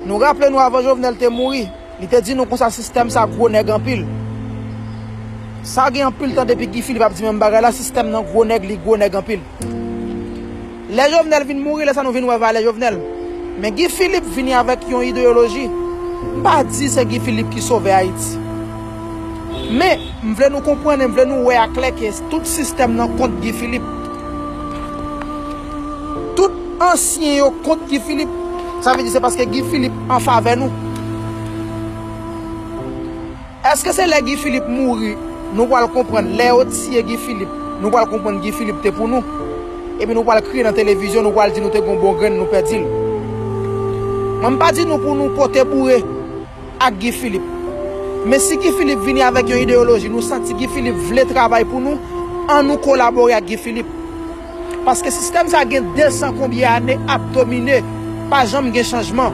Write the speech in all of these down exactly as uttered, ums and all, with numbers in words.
Nou raple nou, avan Jovenel te mouri, li te di nou konsa sistèm sa gwo nèg anpil. Sa gen anpil tan depi Guy Philippe ap di menm bagay la, sistèm nan gwo nèg, li gwo nèg anpil. Lè Jovenel vin mouri, lè sa nou vin wè valè Jovenel. Men Guy Philippe vini avèk yon ideyoloji. M pa di se Guy Philippe ki sove Ayiti. Men, m vle nou konprann e m vle nou wè aklè ke tout sistèm nan kont Guy Philippe. Tout ansyen yo kont Guy Philippe. Sa vle di se paske Guy Philippe an favè nou. Èske se lè Guy Philippe mouri, nou pral konprann, lè yo tiye Guy Philippe, nou pral konprann Guy Philippe te pou nou? Epi nou pral kriye nan televizyon, nou pral di nou te gon bon grenn, nou pèdi l. Mwen, m pa di nou pou nou pote boure ak Guy Philippe. Men si Guy Philippe vini avèk yon ideyoloji, nou santi Guy Philippe vle travay pou nou, ann nou kolabore ak Guy Philippe. Paske sistèm sa gen de san konbyen ane ap domine, pa janm gen chanjman.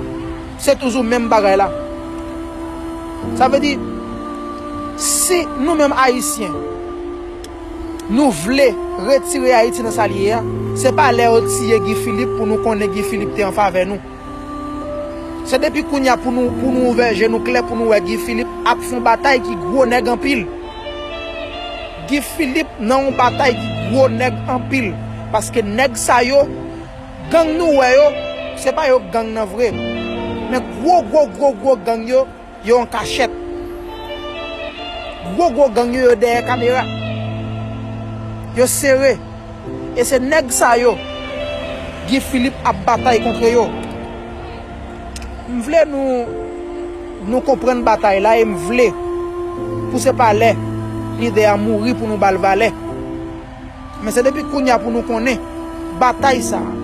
Se toujou menm bagay la. Sa vle di, si nou menm Ayisyen, nou vle retire Ayiti nan sa l ye a, se pa lè yo tiye Guy Philippe pou nou konnen Guy Philippe te an favè nou. Se depi kounye a pou nou, pou nou ouvè je nou klè, pou nou wè Guy Philippe ap fè yon batay ki gwo nèg anpil. Guy Philippe nan yon batay ki gwo nèg anpil. Paske nèg sa yo, gang nou wè yo, se pa yo gang nan vre. Men gwo, gwo, gwo, gwo gang yo, yo an kachèt. Gwo, gwo gang yo, yo dèyè kamera. Yo sere. E se nèg sa yo, Guy Philippe ap batay kont yo. M vle nou, nou konprann batay la e m vle pou se pa lè lidè a mouri pou nou ba l valè. Men se depi kounye a pou nou konnen batay sa a,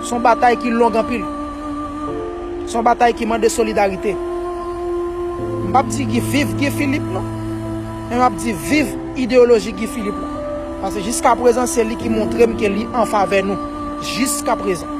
se yon batay ki long anpil. Se yon batay ki mande solidarite. M p ap di Guy, viv Guy Philippe non. Men m ap di viv ideyoloji Guy Philippe la. Paske jiska prezan se li ki montre m ke li an favè nou. Jiska prezan.